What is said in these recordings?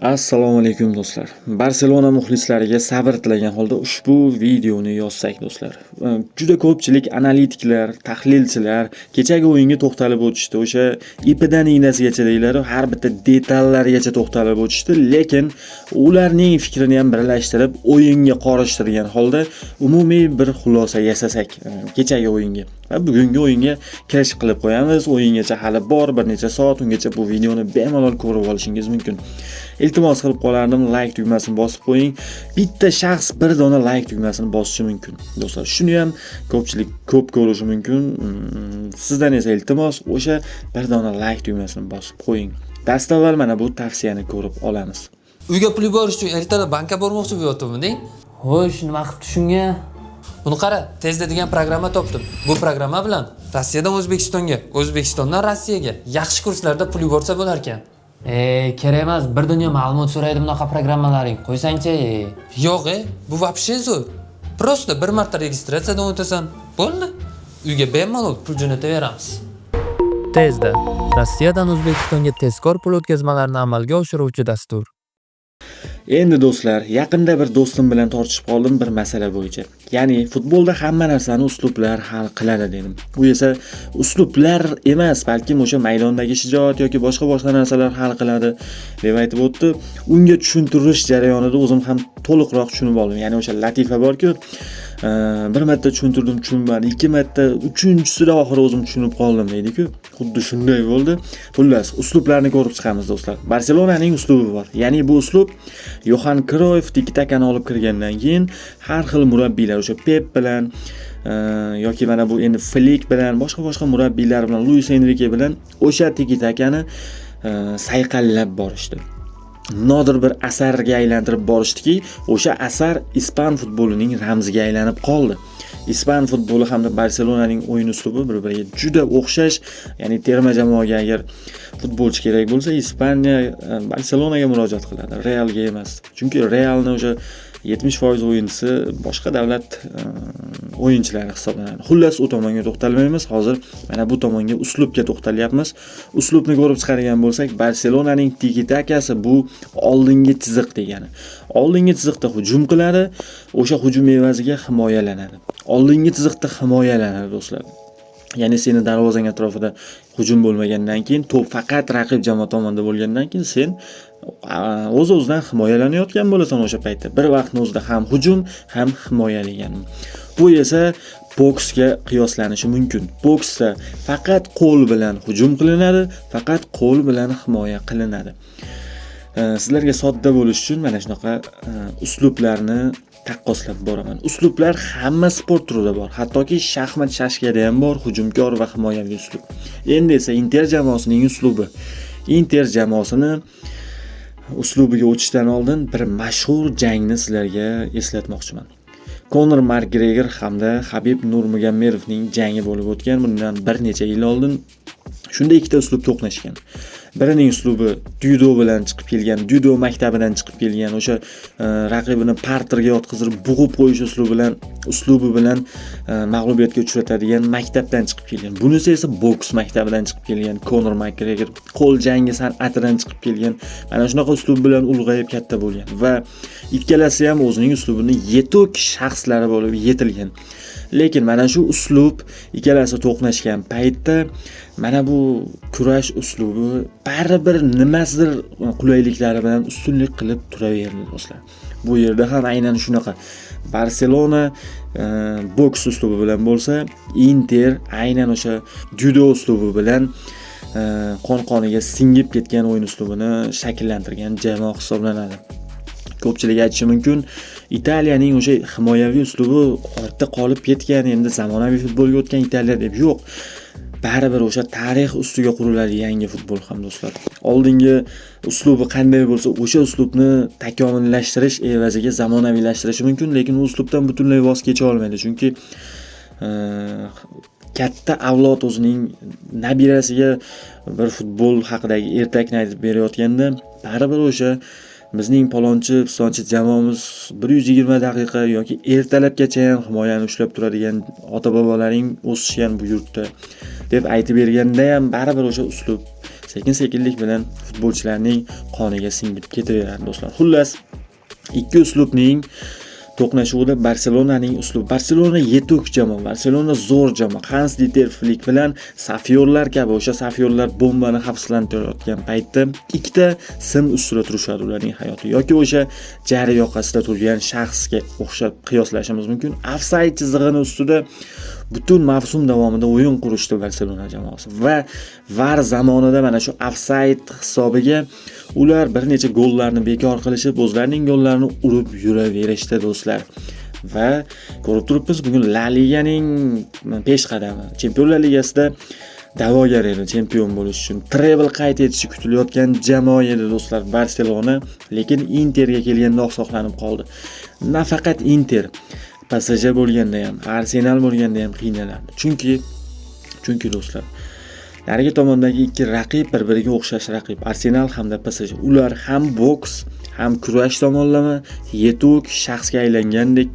Assalomu alaykum do'stlar. Barselona muxlislariga sabr tilagan holda ushbu videoni yozsak do'stlar. Juda ko'pchilik analitiklar, tahlilchilar kechagi o'yinga to'xtalib o'tishdi. O'sha ipidan ignasigacha deyiladi, har bitta detallarigacha to'xtalib o'tishdi, lekin ularning fikrini ham birlashtirib, o'yinga qorishtirgan holda umumiy bir xulosa yasasak kechagi o'yinga va bugungi o'yinga kirish qilib qo'yamiz. O'yingacha hali bor bir necha soat, ungacha bu videoni bemalol ko'rib olishingiz mumkin. Iltimos qilib qolardim, like tugmasini bosib qo'ying. Bitta shaxs bir dona like tugmasini bosishi mumkin. Do'stlar, shuni ham ko'pchilik ko'p ko'rishi mumkin. Sizdan esa iltimos, o'sha bir dona like tugmasini bosib qo'ying. Dastavval mana bu tavsiyani ko'rib olamiz. Uyga pul yuborish uchun ertalab bankka bormoqchi bo'lyaptimi? Xo'sh, nima qilibdi shunga? Buni qara, tezda degan programma topdim. Bu programma bilan Rossiyadan O'zbekistonga, O'zbekistondan Rossiyaga yaxshi kurslarda pul yuborsa bo'lar ekan. E, kerak emas, bir dunyo ma'lumot so'raydi bunaqa programmalaring. Qo'ysangchi. Yo'q, bu вообще zo'r. Просто bir marta registratsiyadan o'tasan, bo'ldi. Uyga bemalol pul jo'nataveramiz. Tezda Rossiyadan O'zbekistonga tezkor pul o'tkazmalarini amalga oshiruvchi dastur. Endi do'stlar, yaqinda bir do'stim bilan tortishib qoldim bir masala bo'yicha. Ya'ni futbolda hamma narsani uslublar hal qiladi dedim. U esa uslublar emas, balkim o'sha maydondagi shijoat yoki boshqa-boshqa narsalar hal qiladi deb aytib o'tdi. Unga tushuntirish jarayonida o'zim ham to'liqroq tushunib oldim. Ya'ni o'sha latifa borku, bir marta tushuntirdim, tushunmadi, ikki marta, uchinchisida oxiri o'zim tushunib qoldim deydi-ku. Xuddi shunday bo'ldi. Xullas, uslublarni ko'rib chiqamiz do'stlar. Barselonaning uslubi bor. Ya'ni bu uslub Yohan Cruyff tiki-takani olib kirgandan keyin har xil murabbiylar, o'sha Pep bilan yoki mana bu endi Flick bilan, boshqa-boshqa murabbiylar bilan, Luis Enrique bilan o'sha tiki-takani sayqallab borishdi. Nodir bir asarga aylantirib borishdiki, o'sha asar ispan futbolining ramziga aylanib qoldi. Ispan futboli hamda Barselonaning o'yin uslubi bir-biriga juda o'xshash. Ya'ni terma jamoaga agar futbolchi kerak bo'lsa, Ispaniya Barselonaga murojaat qiladi, Realga emas. Chunki Realni o'sha 70% o'yinchisi boshqa davlat o'yinchilari hisoblanadi. Xullas, u tomonga to'xtalmaymiz. Hozir mana bu tomonga, uslubga to'xtalyapmiz. Uslubni ko'rib chiqadigan bo'lsak, Barselonaning tiki-takasi bu oldingi chiziq degani. Oldingi chiziqda hujum qiladi, o'sha hujum evaziga himoyalanadi. Oldingi chiziqda himoyalanadi do'stlar. Ya'ni seni darvozang atrofida hujum bo'lmagandan keyin, to'p faqat raqib jamoa tomonida bo'lgandan keyin sen o'z-o'zidan himoyalanayotgan bo'lasan o'sha paytda. Bir vaqtning o'zida ham hujum, ham himoya degani. Bu esa boksga qiyoslanishi mumkin. Boksda faqat qo'l bilan hujum qilinadi, faqat qo'l bilan himoya qilinadi. Sizlarga sodda bo'lish uchun mana shunaqa uslublarni taqqoslab boraman. Uslublar hamma sport turida bor. Hattoki shaxmat, shashkada ham bor hujumkor va himoyaviy uslub. Endi esa Inter jamoasining uslubi. Inter jamoasini uslubiga o'tishdan oldin bir mashhur jangni sizlarga eslatmoqchiman. Konor Makgregor hamda Habib Nurmagomedovning jangi bo'lib o'tgan bundan bir necha yil oldin. Shunda ikkita uslub to'qnashgan. Birining uslubi dzyudo bilan chiqib kelgan, dzyudo maktabidan chiqib kelgan, o'sha raqibini parterga yotqizib bo'g'ib qo'yish uslubi bilan mag'lubiyatga uchratadigan maktabdan chiqib kelgan. Bunisi esa boks maktabidan chiqib kelgan, Konor Makgregor qo'l jangi san'atidan chiqib kelgan. Mana shunaqa uslub bilan ulg'ayib katta bo'lgan va ikkalasi ham o'zining uslubini yetuk shaxslari bo'lib yetilgan. Lekin mana shu uslub ikkalasi to'qnashgan paytda mana bu kurash uslubi baribir nimasidir qulayliklari bilan ustunlik qilib turaverdi do'stlar. Bu yerda ham aynan shunaqa. Barselona boks uslubi bilan bo'lsa, Inter aynan o'sha dzyudo uslubi bilan qon qoniga singib ketgan o'yin uslubini shakllantirgan jamoa hisoblanadi. Ko'pchilik aytishi mumkin, Italiyaning o'sha himoyaviy uslubi ortda qolib ketgan, endi zamonaviy futbolga o'tgan Italiya deb. Yo'q. Baribir o'sha tarix ustiga quriladi yangi futbol ham do'stlar. Oldingi uslubi qanday bo'lsa, o'sha uslubni takomillashtirish evaziga zamonaviylashtirishi mumkin, lekin u uslubdan butunlay voz kecha olmaydi. Chunki katta avlod o'zining nabirasiga bir futbol haqidagi ertakni aytib berayotganda baribir o'sha Bizning palonchi pistonchi jamoamiz 120 daqiqa yoki ertalabgacha ham himoyani ushlab turadigan ota bobolaring o'sishgan bu yurtda deb aytib berganda ham baribir o'sha uslub sekin-sekinlik bilan futbolchilarning qoniga singib ketaveradi do'stlar. Xullas, ikki uslubning to'qnashuvida Barselonaning uslubi. Barselona yetuk jamoa, Barselona zo'r jamoa. Hans Dieter Flick bilan safyorlar kabi o'sha safyorlar bombani xavfsizlantirayotgan paytda ikkita sim ustida turishadi ularning hayoti yoki o'sha jari yoqasida turgan shaxsga o'xshab qiyoslashimiz mumkin. Ofsayd chizig'ini ustida butun mavsum davomida o'yin qurishdi Barselona jamoasi va VAR zamonida mana shu ofsayd hisobiga ular bir necha gollarni bekor qilishib, o'zlarining gollarini urib yuraverishdi do'stlar. Va ko'rib turibmiz, bugun La Liganing peshqadami, Chempionlar Ligasida da'vogar edi chempion bo'lish uchun. Treble qayd etishi kutilayotgan jamoa edi do'stlar Barselona, lekin Interga kelganda oqsoqlanib qoldi. Nafaqat Inter, PSG bo'lganda ham, Arsenal bo'lganda ham qiynalardi. Chunki do'stlar, narigi tomondagi ikki raqib bir-biriga o'xshash raqib, Arsenal hamda PSG. Ular ham boks, ham kurash tomonlama yetuk shaxsga aylangandek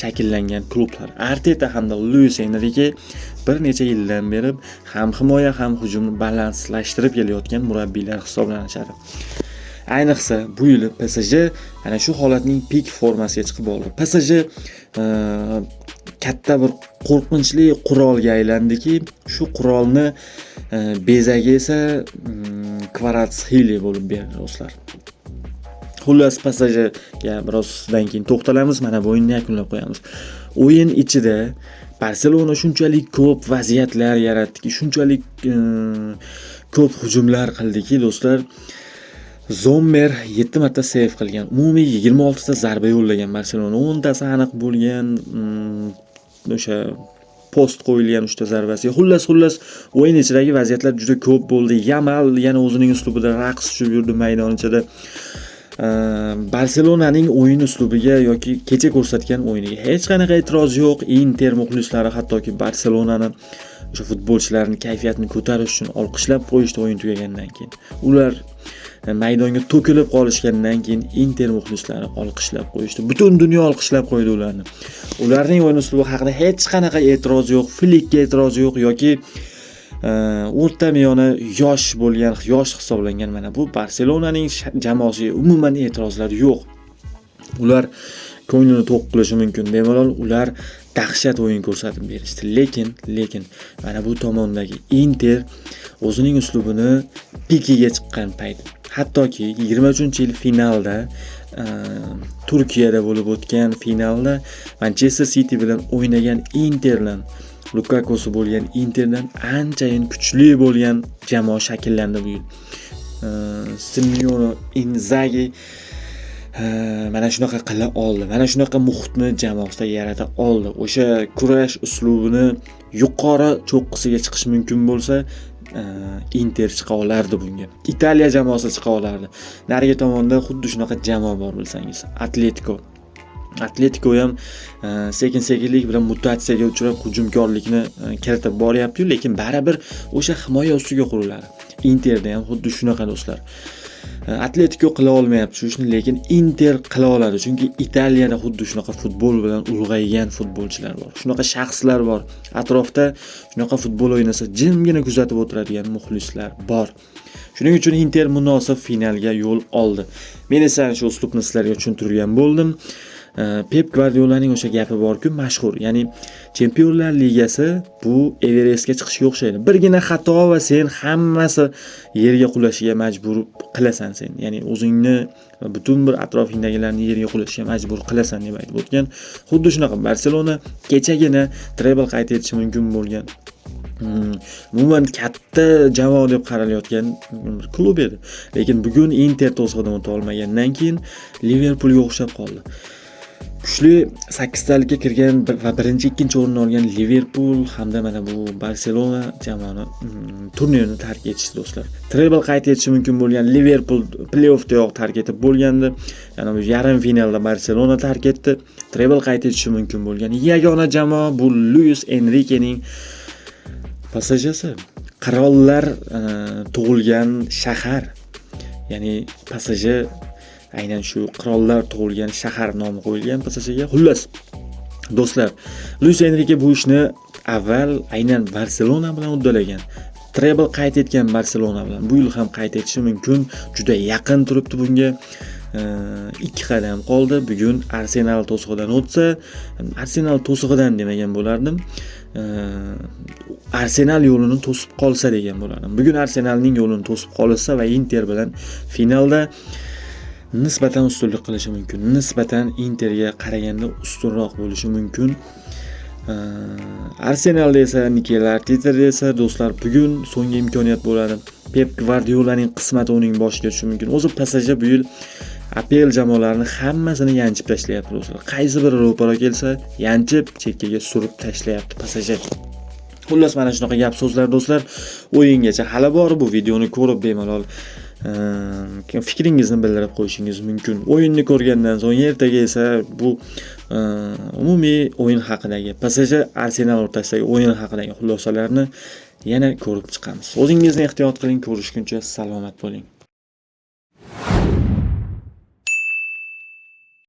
shakllangan klublar. Arteta hamda Luis Enrique bir necha yildan beri ham himoya, ham hujumni balanslashtirib kelayotgan murabbiylar hisoblanishadi. Ayniqsa bu yili PSG ana shu holatning pik formasiga chiqib oldi. PSG katta bir qo'rqinchli qurolga aylandiki, shu qurolni bezagi esa Kvaratskhelia bo'lib berdi do'stlar. Xullas, PSGga birozdan keyin to'xtalamiz, mana bu o'yinni yakunlab qo'yamiz. O'yin ichida Barselona shunchalik ko'p vaziyatlar yaratdiki, shunchalik ko'p hujumlar qildiki do'stlar. Zommer 7 marta seyf qilgan, umumiy 26 ta zarba yo'llagan Barselona, 10 tasi aniq bo'lgan, o'sha post qo'yilgan 3 ta zarbasi. Xullas, o'yin ichidagi vaziyatlar juda ko'p bo'ldi. Yamal yana o'zining uslubida raqs tushib yurdi maydon ichida. Barselonaning o'yin uslubiga yoki kecha ko'rsatgan o'yiniga hech qanaqa e'tiroz yo'q. Inter muxlislari hattoki Barselonani o'sha futbolchilarning kayfiyatini ko'tarish uchun olqishlab qo'yishdi o'yin tugagandan keyin. Ular maydonga to'kilib qolishgandan keyin Inter muxlislari olqishlab qo'yishdi. Butun dunyo olqishlab qo'ydi ularni. Ularning o'yin uslubi haqida hech qanaqa e'tiroz yo'q, Flickka e'tiroz yo'q yoki o'rta miyona yosh bo'lgan, yosh hisoblangan mana bu Barselonaning jamoasiga umuman e'tirozlar yo'q. Ular ko'nglini to'q qilishi mumkin bemalol, ular dahshat o'yin ko'rsatib berishdi. Lekin mana bu tomondagi Inter o'zining uslubini pikiga chiqqan payt. Hattoki 23-yil finalda, Turkiyada bo'lib o'tgan finalda Manchester City bilan o'ynagan Interdan, Lukakusi bo'lgan Interdan anchayin kuchli bo'lgan jamoa shakllandi bu yil. Simone Inzaghi mana shunaqa qila oldi. Mana shunaqa muhitni jamoasida yarata oldi. O'sha kurash uslubini yuqori cho'qqisiga chiqish mumkin bo'lsa, Inter chiqa olardi bunga. Italiya jamoasi chiqa olardi. Narigi tomonda xuddi shunaqa jamoa bor bilsangiz, Atletico. Atletico ham sekin-sekinlik bilan mutatsiyaga uchrab hujumkorlikni kiritib boryapti-yu, lekin baribir o'sha himoya ustiga quriladi. Interda ham xuddi shunaqa do'stlar. Atletico qila olmayapti shu ishni, lekin Inter qila oladi. Chunki Italiyada xuddi shunaqa futbol bilan ulg'aygan futbolchilar bor. Shunaqa shaxslar bor. Atrofda shunaqa futbol o'ynasa jimgina kuzatib o'tiradigan muxlislar bor. Shuning uchun Inter munosib finalga yo'l oldi. Men esa shu uslubni sizlarga tushuntirgan bo'ldim. Pep Gvardiolaning o'sha gapi bor-ku, mashhur. Ya'ni Chempionlar Ligasi bu Everestga chiqishga o'xshaydi. Birgina xato va sen hammasi yerga qulashiga majbur qilasan sen. Ya'ni o'zingni va butun bir atrofingdagilarni yerga qulashiga majbur qilasan deb aytib o'tgan. Xuddi shunaqa Barselona kechagina treble qayd etishi mumkin bo'lgan. Umuman katta jamoa deb qaralayotgan bir klub edi. Lekin bugun Inter to'sig'idan o'ta olmagandan keyin Liverpoolga o'xshab qoldi. Kuchli sakkiztalikka kirgan va birinchi, ikkinchi o'rinni olgan Liverpool hamda mana bu Barselona jamoani turnirni tark etishdi do'stlar. Treble qayd etishi mumkin bo'lgan Liverpool play-offdayoq tark etib bo'lgandi. Yana bu yarim finalda Barselona tark etdi. Treble qayd etishi mumkin bo'lgan yagona jamoa bu Luis Enrikening PSJsi. Qirollar tug'ilgan shahar. Ya'ni PSG Aynan shu qirollar tug'ilgan shahar nomi qo'yilgan PSJga. Xullas, do'stlar, Luis Enrike bu ishni avval aynan Barselona bilan uddalagan. Treble qayd etgan Barselona bilan. Bu yil ham qayd etishi mumkin. Juda yaqin turibdi bunga. 2 qadam qoldi. Bugun Arsenal to'sig'idan o'tsa, Arsenal to'sig'idan demagan bo'lardim. Arsenal yo'lini to'sib qolsa degan bo'lardim. Bugun Arsenalning yo'lini to'sib qolsa va Inter bilan finalda nisbatan ustunlik qilishi mumkin. Nisbatan Interga qaraganda ustunroq bo'lishi mumkin. Arsenalda esa Mikel Arteta esa, do'stlar, bugun so'nggi imkoniyat bo'ladi. Pep Gvardiolaning qismati uning boshiga tushishi mumkin. O'zi PSG bu yil APL jamoalarini hammasini yanchib tashlayapti, do'stlar. Qaysi biri ro'para kelsa, yanchib chekkaga surib tashlayapti PSG. Xullas, mana shunaqa gap so'zlar, do'stlar. O'yingacha hali bor, bu videoni ko'rib bemalol fikringizni bildirib qo'yishingiz mumkin. O'yinni ko'rgandan so'ng ertaga esa bu umumiy o'yin haqidagi, PSG Arsenal o'rtasidagi o'yin haqidagi xulosalarni yana ko'rib chiqamiz. O'zingizni ehtiyot qiling, ko'rishguncha salomat bo'ling.